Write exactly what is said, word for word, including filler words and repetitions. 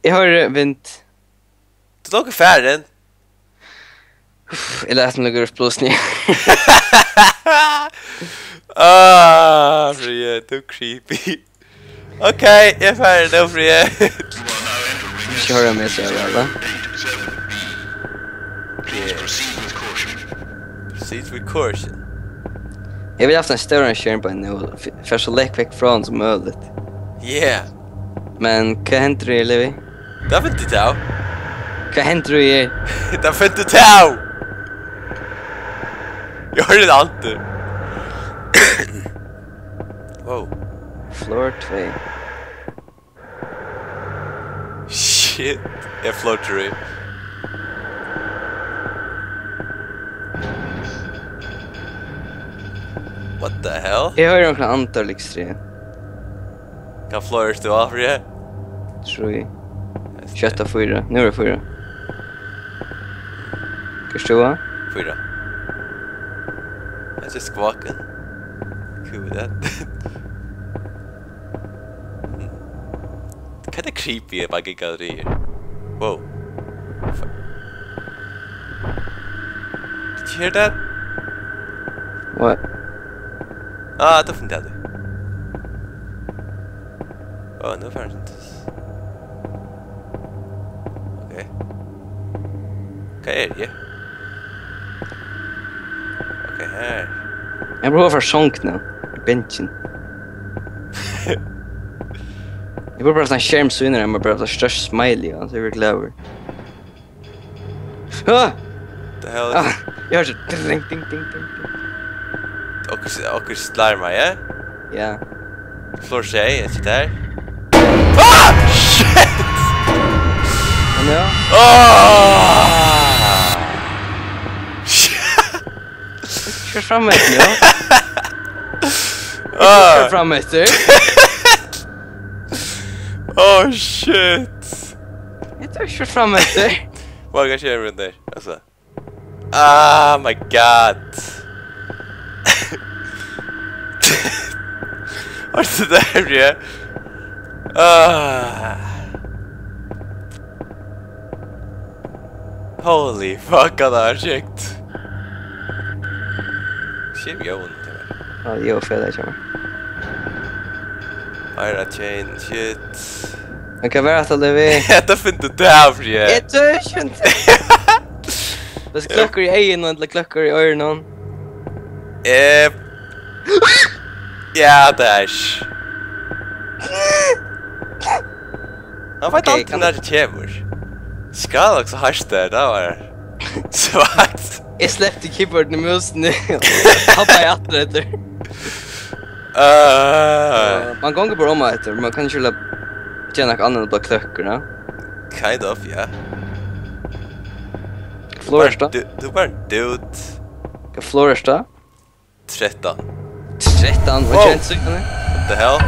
Eg hoyri vind. Tú tók farin. Uff, eg læt meg ligga og blåsa niður. Ah, Fríði, tú creepy. Ok, eg fari nú, Fríði. Ikki hoyra meg so væl, va? Proceed with caution. Eg vil haft ein stóran skerm bara nú, f-, fara so langt vekk frá honum sum møguligt. Yeah. Men hvat hendir, Levi? Tað finn tú av. Hvat hendir her? Tað finn tú av. Eg hoyri ein andur. Wow. Floor tvey. Shit. Eg floor trý. What the hell? Eg hoyri onkran anda, líkist til. Hvat floor ert tú á, Fríði? Trý. Skjótt á fýra. Nú er fýra. Hvar ert tú á? Fýra. I just walking. Cool with that. Hmm. Kinda creepy, eg bara giggaði her. Wow. Fuck. Did you hear that? What? Ah, tað finn eg tað. Oh, nú fari eg. Ok. Hvar eri eg? Ok, her. Eg prøvi at fara í song nú. Eg eri bangin. Eg prøvi bara at fáa ein skerm, so eg má bara fáa størst smiley, ja, so eg verði glaður. Ah! The hell? Ah, eg hoyrdi ding, ding, ding, ding, ding. Okkurt, okkurt larmar, ja? Ja. Floor sjey, er ikki har? Ah! Shit! Men ja. Ah! Shit! Koyr fram eftir, ja. Ah! Koyr fram eftir. Oh, shit! Eg tók ikki fram eftir. Hvat skal skje rundt her? Altså. Oh my god. What's the there, yeah? Ah. Holy fuck, hann er sjukt. Skip Jón til meg. Ja, Jón, fred, hjá mær. Meira chain shit. Men hvat var hetta, Levi? Hetta finn tú av, ja. Eg tók ikki undir. Tað er klokkur í eygunum ella klokkur í oyrunum? Eh, ja, tað er. Hann veit aldri, kann nær tað kemur. Skal nokk so hart tað, tað var svart. Eg slepti keyboardið í músini. Hoppaði aftur eftir. Uh, man gongur bara um eftir, man kann ikki vilja gera nakað annað enn bara klokkur, ja? Kind of, ja. Floor er tað? Du, du er bara ein dude. Hvat floor er tað? Trettan. Trettan, og wow. Tjent seg, what the hell?